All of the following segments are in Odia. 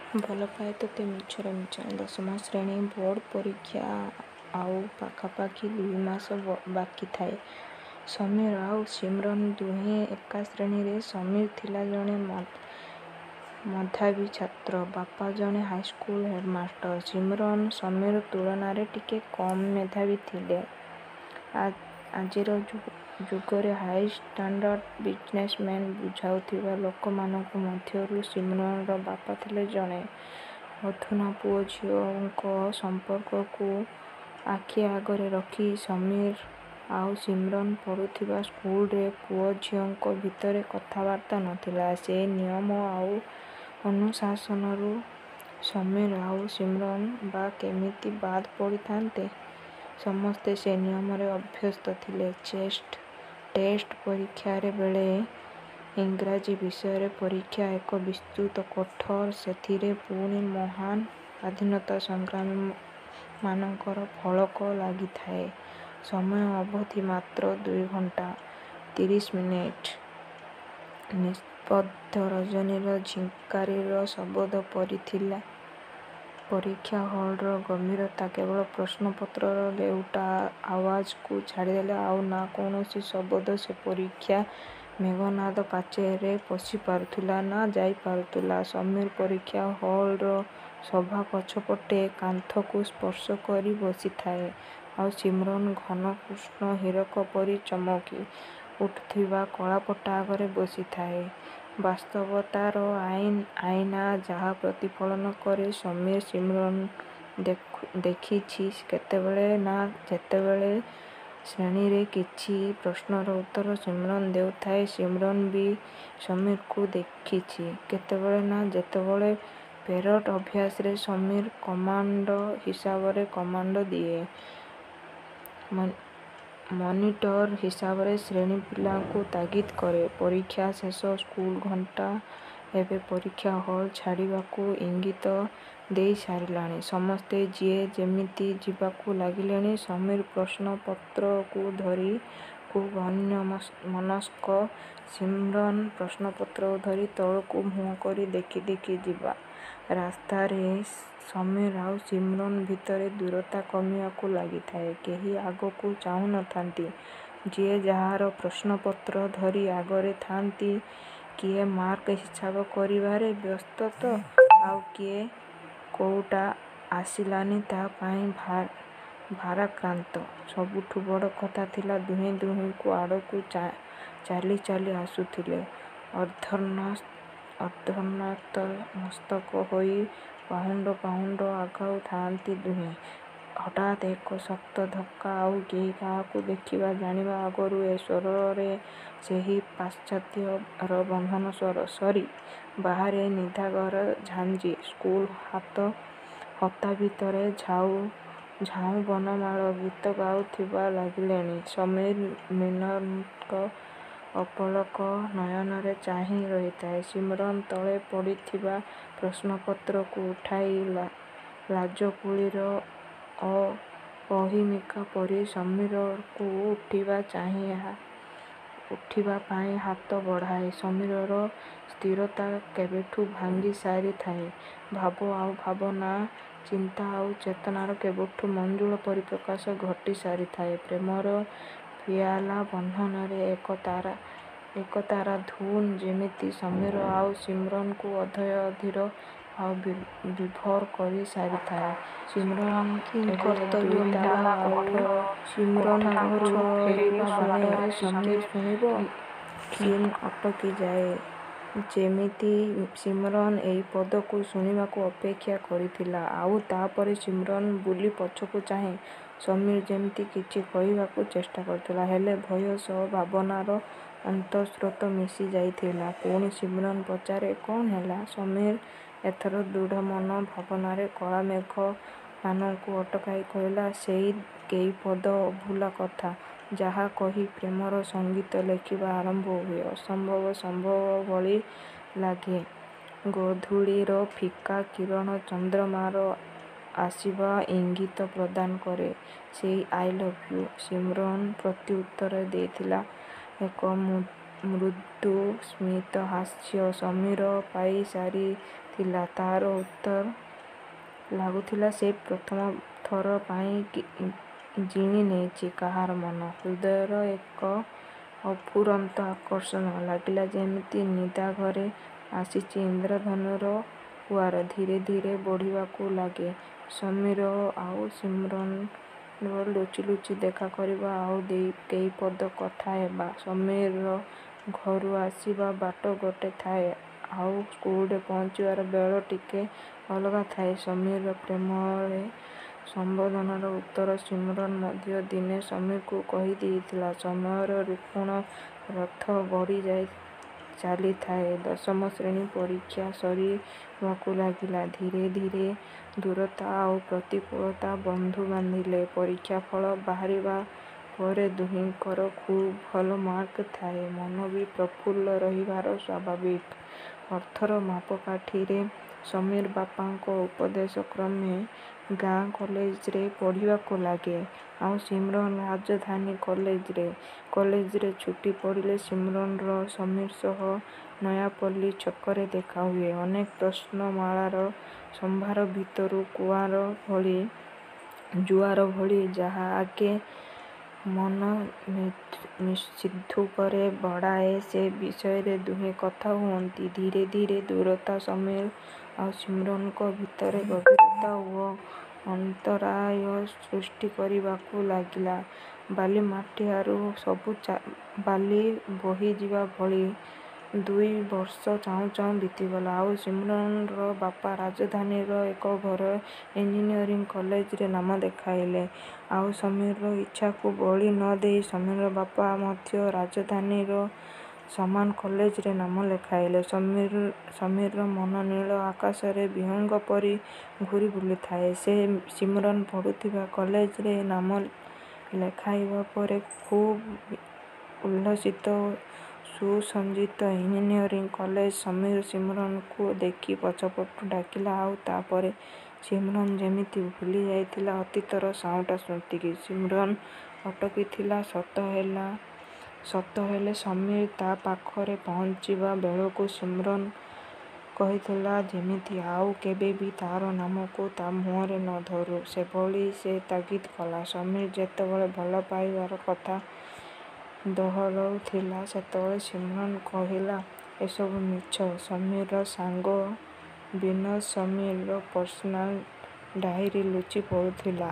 ଭଲପାଏ ତୋତେ ମିଛରେ ମିଛରେ। ଦଶମ ଶ୍ରେଣୀ ବୋର୍ଡ଼ ପରୀକ୍ଷା ଆଉ ପାଖାପାଖି 2 ମାସ ବାକି ଥାଏ। ସମୀର ଆଉ ସିମ୍ରନ୍ ଦୁହେଁ ଏକା ଶ୍ରେଣୀରେ। ସମୀର ଥିଲା ଜଣେ ମେଧାବୀ ଛାତ୍ର। ବାପା ଜଣେ ହାଇସ୍କୁଲର ହେଡ୍‌ମାଷ୍ଟର। ସିମ୍ରନ୍ ସମୀର ତୁଳନାରେ ଟିକେ କମ୍ ମେଧାବୀ ଥିଲା। ଆଜିର ଯୁଗରେ ହାଇ ଷ୍ଟାଣ୍ଡାର୍ଡ ବିଜ୍ନେସ୍‌ମ୍ୟାନ୍ ବୁଝାଉଥିବା ଲୋକମାନଙ୍କ ମଧ୍ୟରୁ ସିମ୍ରନ୍‌ର ବାପା ଥିଲେ ଜଣେ। ଅଧୁନା ପୁଅ ଝିଅଙ୍କ ସମ୍ପର୍କକୁ ଆଖି ଆଗରେ ରଖି ସମୀର ଆଉ ସିମ୍ରନ୍ ପଢ଼ୁଥିବା ସ୍କୁଲରେ ପୁଅ ଝିଅଙ୍କ ଭିତରେ କଥାବାର୍ତ୍ତା ନ ଥିଲା। ସେ ନିୟମ ଆଉ ଅନୁଶାସନରୁ ସମୀର ଆଉ ସିମ୍ରନ୍ ବା କେମିତି ବାଦ୍ ପଡ଼ିଥାନ୍ତେ? ସମସ୍ତେ ସେ ନିୟମରେ ଅଭ୍ୟସ୍ତ ଥିଲେ। ଟେଷ୍ଟ ପରୀକ୍ଷା ବେଳେ ଇଂରାଜୀ ବିଷୟର ପରୀକ୍ଷା ଏକ ବିସ୍ତୃତ କୋଠରୀ, ସେଥିରେ ପୁଣି ମହାନ୍ ସ୍ୱାଧୀନତା ସଂଗ୍ରାମୀମାନଙ୍କର ଫଳକ ଲାଗିଥାଏ। ସମୟ ଅବଧି ମାତ୍ର 2 ଘଣ୍ଟା 30 ମିନିଟ୍। ନିସ୍ତବ୍ଧ ରଜନୀର ଝିଙ୍କାରୀର ଶବଦ ପରି ଥିଲା ପରୀକ୍ଷା ହଲ୍‌ର ଗମ୍ଭୀରତା। କେବଳ ପ୍ରଶ୍ନପତ୍ରର ଲେଉଟା ଆୱାଜ୍‌କୁ ଛାଡ଼ିଦେଲେ ଆଉ ନା କୌଣସି ଶବଦ ସେ ପରୀକ୍ଷା ମେଘନାଦ ପାଚେରୀରେ ପଶିପାରୁଥିଲା ନା ଯାଇପାରୁଥିଲା। ସମୀର ପରୀକ୍ଷା ହଲ୍‌ର ସଭା ପଛପଟେ କାନ୍ଥକୁ ସ୍ପର୍ଶ କରି ବସିଥାଏ, ଆଉ ସିମ୍ରନ୍ ଘନ କୃଷ୍ଣ ହୀରକ ପରି ଚମକି ଉଠୁଥିବା କଳାପଟା ଆଗରେ ବସିଥାଏ। ବାସ୍ତବତାର ଆଇନା ଯାହା ପ୍ରତିଫଳନ କରେ। ସମୀର ସିମ୍ରନ୍‌କୁ ଦେଖିଛି କେତେବେଳେ ନା ଯେତେବେଳେ ଶ୍ରେଣୀରେ କିଛି ପ୍ରଶ୍ନର ଉତ୍ତର ସିମ୍ରନ୍ ଦେଉଥାଏ। ସିମ୍ରନ୍ ବି ସମୀରକୁ ଦେଖିଛି କେତେବେଳେ ନା ଯେତେବେଳେ ପେରେଡ୍ ଅଭ୍ୟାସରେ ସମୀର କମାଣ୍ଡ ହିସାବରେ କମାଣ୍ଡ ଦିଏ, ମନିଟର ହିସାବରେ ଶ୍ରେଣୀ ପିଲାଙ୍କୁ ତାଗିଦ୍ କରେ। ପରୀକ୍ଷା ଶେଷ। ସ୍କୁଲ ଘଣ୍ଟା ଏବେ ପରୀକ୍ଷା ହଲ୍ ଛାଡ଼ିବାକୁ ଇଙ୍ଗିତ ଦେଇସାରିଲାଣି। ସମସ୍ତେ ଯିଏ ଯେମିତି ଯିବାକୁ ଲାଗିଲେଣି। ସମୀର ପ୍ରଶ୍ନପତ୍ରକୁ ଧରି ଖୁବ୍ ଅନ୍ୟମନସ୍କ। ସିମ୍ରନ୍ ପ୍ରଶ୍ନପତ୍ରକୁ ଧରି ତଳକୁ ମୁହଁ କରି ଦେଖି ଦେଖି ଯିବା ରାସ୍ତାରେ ସମୀର ଆଉ ସିମ୍ରନ୍ ଭିତରେ ଦୂରତା କମିବାକୁ ଲାଗିଥାଏ। କେହି ଆଗକୁ ଚାହୁଁ ନ ଥାନ୍ତି। ଯିଏ ଯାହାର ପ୍ରଶ୍ନପତ୍ର ଧରି ଆଗରେ ଥାଆନ୍ତି। କିଏ ମାର୍କ ହିସାବ କରିବାରେ ବ୍ୟସ୍ତ ତ ଆଉ କିଏ କୋଉଟା ଆସିଲାନି ତା' ପାଇଁ ଭାରାକ୍ରାନ୍ତ। ସବୁଠୁ ବଡ଼ କଥା ଥିଲା ଦୁହେଁ ଦୁହିଁଙ୍କ ଆଡ଼କୁ ଚାଲି ଚାଲି ଆସୁଥିଲେ। ଅର୍ଦ୍ଧନତମସ୍ତକ ହୋଇ ପାହୁଣ୍ଡ ପାହୁଣ୍ଡ ଆଗଉଥାଆନ୍ତି ଦୁହେଁ। ହଠାତ୍ ଏକ ଶକ୍ତ ଧକ୍କା। ଆଉ କେହି କାହାକୁ ଦେଖିବା ଜାଣିବା ଆଗରୁ ଏ ସ୍ୱରରେ, ସେହି ପାଶ୍ଚାତ୍ୟର ବନ୍ଧନ ସ୍ୱର, "ସରି!" ବାହାରେ ନିଦାଘର ଝାଞ୍ଜି। ସ୍କୁଲ ହତା ଭିତରେ ଝାଉଁ ବନମାଳୀ ଗୀତ ଗାଇବାକୁ ଲାଗିଲେଣି। ସମୀର ସିମ୍ରନ୍‌କୁ ଅପଲକ ନୟନରେ ଚାହିଁ ରହିଥାଏ। ସିମ୍ରନ୍ ତଳେ ପଡ଼ିଥିବା ପ୍ରଶ୍ନପତ୍ରକୁ ଉଠାଇ ଲାଜକୁଳୀର ଅହମିକା ପରି ସମୀରକୁ ଉଠିବା ପାଇଁ ହାତ ବଢ଼ାଏ। ସମୀରର ସ୍ଥିରତା କେବେଠୁଁ ଭାଙ୍ଗି ସାରିଥାଏ। ଭାବ ଆଉ ଭାବନା, ଚିନ୍ତା ଆଉ ଚେତନାର କେବେଠୁଁ ମଞ୍ଜୁଳ ପରିପ୍ରକାଶ ଘଟି ସାରିଥାଏ। ପ୍ରେମର ପିଆଲା ବନ୍ଧନରେ ଏକତାରା ଧୁନ୍ ଯେମିତି ସମୀର ଆଉ ସିମ୍ରନ୍‌କୁ ଉଭୟ ଅଧୀର ଆଉ ବିଭୋର କରି ସାରିଥାଏ। ସିମ୍ରନ୍ ଏବେ କିଂକର୍ତ୍ତବ୍ୟବିମୂଢ଼ ଦୁଇତାଲା ସିମ୍ରନ୍ କୋଠା ଘରୁ ପଛ ଫେରିବା ଶୁଣେ ବାଟରେ ସମୀର ଶୁଣିବ? କ୍ଷୀଣ ଅଟକିଯାଏ। ଯେମିତି ସିମ୍ରନ୍ ଏଇ ପଦକୁ ଶୁଣିବାକୁ ଅପେକ୍ଷା କରିଥିଲା। ଆଉ ତା'ପରେ ସିମ୍ରନ୍ ବୁଲି ପଛକୁ ଚାହେଁ। ସମୀର ଯେମିତି କିଛି କହିବାକୁ ଚେଷ୍ଟା କରୁଥିଲା। ହେଲେ ଭୟ ସହ ଭାବନାର ଅନ୍ତଃସ୍ରୋତ ମିଶି ଯାଇଥିଲା। ପୁଣି ସିମ୍ରନ୍ ପଚାରେ, "କ'ଣ ହେଲା?" ସମୀର ଏଥର ଦୃଢ଼ମନ ଭାବନାର କଳା ମେଘମାନଙ୍କୁ ଅଟକାଇ କହିଲା, ସେଇ କେଇପଦ ଅଭୁଲା କଥା, ଯାହା କହି ପ୍ରେମର ସଙ୍ଗୀତ ଲେଖିବା ଆରମ୍ଭ ହୁଏ, ଅସମ୍ଭବ ସମ୍ଭବ ଭଳି ଲାଗେ। ଗୋଧୂଳିର ଫିକା କିରଣ ଚନ୍ଦ୍ରମାର ଆସିବା ଇଙ୍ଗିତ ପ୍ରଦାନ କରେ। ସେଇ 'I love you'. Simran ପ୍ରତ୍ୟୁତ୍ତର ଦେଇଥିଲା ଏକ ମୃଦୁ ସ୍ମିତ ହାସ୍ୟ। ସମୀର ପାଇସାରିଥିଲା ତା'ର ଉତ୍ତର। ଲାଗୁଥିଲା ସେ ପ୍ରଥମ ଥର ପାଇଁ ଜିଣିନେଇଛି କାହାର ମନ। ହୃଦୟର ଏକ ଅଫୁରନ୍ତ ଆକର୍ଷଣ। ଲାଗିଲା ଯେମିତି ନିଦାଘରେ ଆସିଛି ଇନ୍ଦ୍ରଧନୁର ହୁଆର। ଧୀରେ ଧୀରେ ବଢ଼ିବାକୁ ଲାଗେ ସମୀର ଆଉ ସିମ୍ରନର ଲୁଚି ଲୁଚି ଦେଖା କରିବା ଆଉ କେଇପଦ କଥା ହେବା। ସମୀରର ଘରୁ ଆସିବା ବାଟ ଗୋଟେ ଥାଏ ଆଉ ସ୍କୁଲରେ ପହଞ୍ଚିବାର ବେଳ ଟିକେ ଅଲଗା ଥାଏ। ସମୀରର ପ୍ରେମରେ ସମ୍ବୋଧନର ଉତ୍ତର ସିମ୍ରନ୍ ମଧ୍ୟ ଦିନେ ସମୀରକୁ କହିଦେଇଥିଲା। ସମୟର ରିପୁଣ ରଥ ଗଡ଼ି ଚାଲିଥାଏ। ଦଶମ ଶ୍ରେଣୀ ପରୀକ୍ଷା ସରିବାକୁ ଲାଗିଲା। ଧୀରେ ଧୀରେ ଦୂରତା ଆଉ ପ୍ରତିକୂଳତା ବନ୍ଧୁ ବାନ୍ଧିଲେ। ପରୀକ୍ଷା ଫଳ ବାହାରିବା ପରେ ଦୁହିଁଙ୍କର ଖୁବ୍ ଭଲ ମାର୍କ ଥାଏ। ମନ ବି ପ୍ରଫୁଲ୍ଲ ରହିବାର ସ୍ୱାଭାବିକ। ଅର୍ଥର ମାପକାଠିରେ ସମୀର ବାପାଙ୍କ ଉପଦେଶକ୍ରମେ ଗାଁ କଲେଜରେ ପଢ଼ିବାକୁ ଲାଗେ ଆଉ ସିମ୍ରନ୍ ରାଜଧାନୀ କଲେଜରେ। କଲେଜରେ ଛୁଟି ପଡ଼ିଲେ ସିମ୍ରନ୍‌ର ସମୀର ସହ ନୟାପଲ୍ଲୀ ଛକରେ ଦେଖାହୁଏ। ଅନେକ ପ୍ରଶ୍ନମାଳାର ସମ୍ଭାର ଭିତରୁ ଜୁଆର ଭଳି ଯାହା ଆଗେ ମନ ସିନ୍ଧୁକରେ ବୁଡ଼ାଏ ସେ ବିଷୟରେ ଦୁହେଁ କଥା ହୁଅନ୍ତି। ଧୀରେ ଧୀରେ ଦୂରତା ସମୀର ଆଉ ସିମ୍ରନ୍‌ଙ୍କ ଭିତରେ ଗଭୀରତା ଓ ଅନ୍ତରାୟ ସୃଷ୍ଟି କରିବାକୁ ଲାଗିଲା। ବାଲି ମାଠିଆରୁ ସବୁ ବାଲି ବୋହିଯିବା ଭଳି ଦୁଇବର୍ଷ ଚାହୁଁ ଚାହୁଁ ବିତିଗଲା। ଆଉ ସିମ୍ରନ୍‌ର ବାପା ରାଜଧାନୀର ଏକ ଘରୋଇ ଇଞ୍ଜିନିୟରିଂ କଲେଜରେ ନାମ ଲେଖାଇଲେ। ଆଉ ସମୀରର ଇଚ୍ଛାକୁ ବଳି ନ ଦେଇ ସମୀରର ବାପା ମଧ୍ୟ ରାଜଧାନୀର ସମାନ କଲେଜରେ ନାମ ଲେଖାଇଲେ। ସମୀରର ମନ ନୀଳ ଆକାଶରେ ବିହଙ୍ଗ ପରି ଘୂରି ବୁଲୁଥାଏ। ସେ ସିମ୍ରନ୍ ପଢ଼ୁଥିବା କଲେଜରେ ନାମ ଲେଖାଇବା ପରେ ଖୁବ୍ ଉଲ୍ଲସିତ। ସୁସଜ୍ଜିତ ଇଞ୍ଜିନିୟରିଂ କଲେଜ। ସମୀର ସିମ୍ରନ୍‌କୁ ଦେଖି ପଛପଟୁ ଡାକିଲା ଆଉ ତା ପରେ ସିମ୍ରନ୍ ଯେମିତି ଭୁଲି ଯାଇଥିଲା ଅତୀତର ସାଉଁଟା ସ୍ମୃତିକୁ। ସିମ୍ରନ୍ ଅଟକିଥିଲା ସତ ହେଲେ ସମୀର ତା ପାଖରେ ପହଞ୍ଚିବା ବେଳକୁ ସିମ୍ରନ୍ କହିଥିଲା ଯେମିତି ଆଉ କେବେବି ତା'ର ନାମକୁ ତା ମୁହଁରେ ନ ଧରୁ ସେଭଳି ସେ ତାଗିଦ୍ କଲା। ସମୀର ଯେତେବେଳେ ଭଲ ପାଇବାର କଥା ଦୋହରାଉଥିଲା ସେତେବେଳେ ସିମ୍ରନ୍ କହିଲା ଏସବୁ ମିଛ। ସମୀରର ସାଙ୍ଗ ବିନୋଦ ସମୀରର ପର୍ସନାଲ ଡାଇରୀ ଲୁଚି ପଢ଼ୁଥିଲା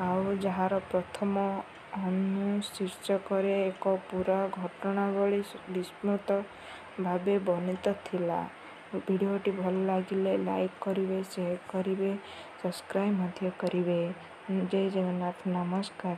ଆଉ ଯାହାର ପ୍ରଥମ ଅନୁଶୀର୍ଷକରେ ଏକ ପୂରା ଘଟଣାବଳୀ ବିସ୍ତୃତ ଭାବେ ବର୍ଣ୍ଣିତ ଥିଲା। ଭିଡ଼ିଓଟି ଭଲ ଲାଗିଲେ ଲାଇକ୍ କରିବେ, ସେୟାର କରିବେ, ସବସ୍କ୍ରାଇବ୍ ମଧ୍ୟ କରିବେ। ଜୟ ଜଗନ୍ନାଥ, ନମସ୍କାର।